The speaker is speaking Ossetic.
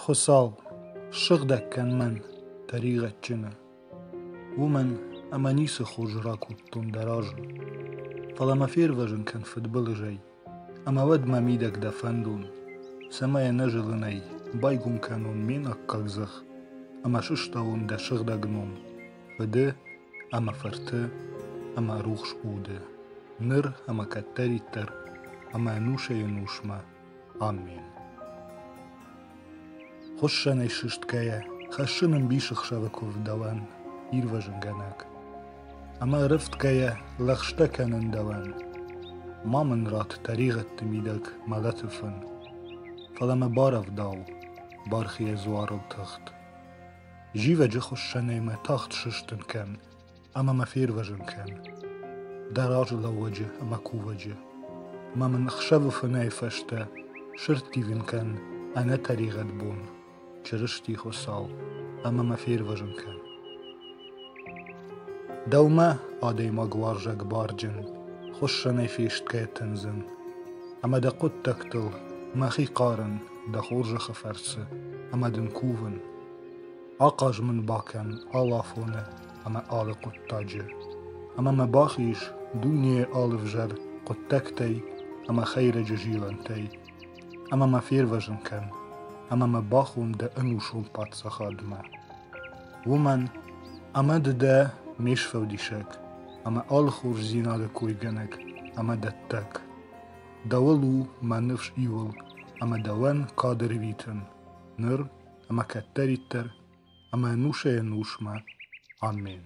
Хуыцау, ссыгъдӕг кӕн мӕн, тӕригъӕдджыны, уымӕн ӕмӕ ницы хорз ракодтон дӕ разы. Фӕлӕ мӕ фервӕзын кӕн фыдбылызӕй, ӕмӕ уӕд мӕ мидӕг дӕ фӕндон, цӕмӕй ӕнӕзылынӕй байгом кӕнон ме наккаг дзых ӕмӕ сыстауон дӕ сыгъдӕг ном, Фыды ӕмӕ Фырты ӕмӕ Рухс Уды, ныр ӕмӕ кӕддӕриддӕр ӕмӕ ӕнусӕй-ӕнусмӕ. Аммен. Хуыссӕнӕй сыстгӕйӕ, хӕссын ӕмбисӕхсӕвы куывд дӕуӕн, ирвӕзынгӕнӕг. Ӕмӕ ӕрӕфтгӕйӕ лӕгъстӕ кӕнын дӕуӕн. Ма мын ратт тӕригъӕдты мидӕг мӕлӕты фын, фӕлӕ мӕ барӕвдау, бархийӕ дзуарыл тыхт. Зивӕджы хуыссӕнӕй мӕ тагъд сыстын кӕн ӕмӕ мӕ фервӕзын кӕн дӕ разылӕууӕджы ӕмӕ кувӕджы. Ӕмӕ мын ӕхсӕвы фынӕйы фӕстӕ сырдтивын кӕн ӕнӕтӕригъӕд бон, Чырысти Хуыцау, ӕмӕ мӕ фервӕзын кӕн. Дӕумӕ, адӕймагуарзӕг барджын, хуыссӕнӕй фестгӕ тындзын, ӕмӕ дӕ хъуыддӕгтыл мӕхи хъарын дӕ хорзӕхы фӕрцы ӕмӕ дын кувын. Ахъаз мын бакӕн алы афоны ӕмӕ алы хъуыддаджы, ӕмӕ мӕ бахиз дунейы алы взӕр хъуыддӕгтӕй ӕмӕ хӕйрӕджы зилӕнтӕй, ӕмӕ мӕ фервӕзын кӕн, ӕмӕ мӕ бахон дӕ ӕнусон паддзахадмӕ. Уымӕн ӕмӕ ды дӕ ме сфӕлдисӕг ӕмӕ алы хорздзинады койгӕнӕг ӕмӕ дӕттӕг. Дӕуыл у мӕ ныфс иуыл ӕмӕ дӕуӕн кад ӕрвитын ныр ӕмӕ кӕддӕриддӕр ӕмӕ ӕнусӕй-ӕнусмӕ. Аммен.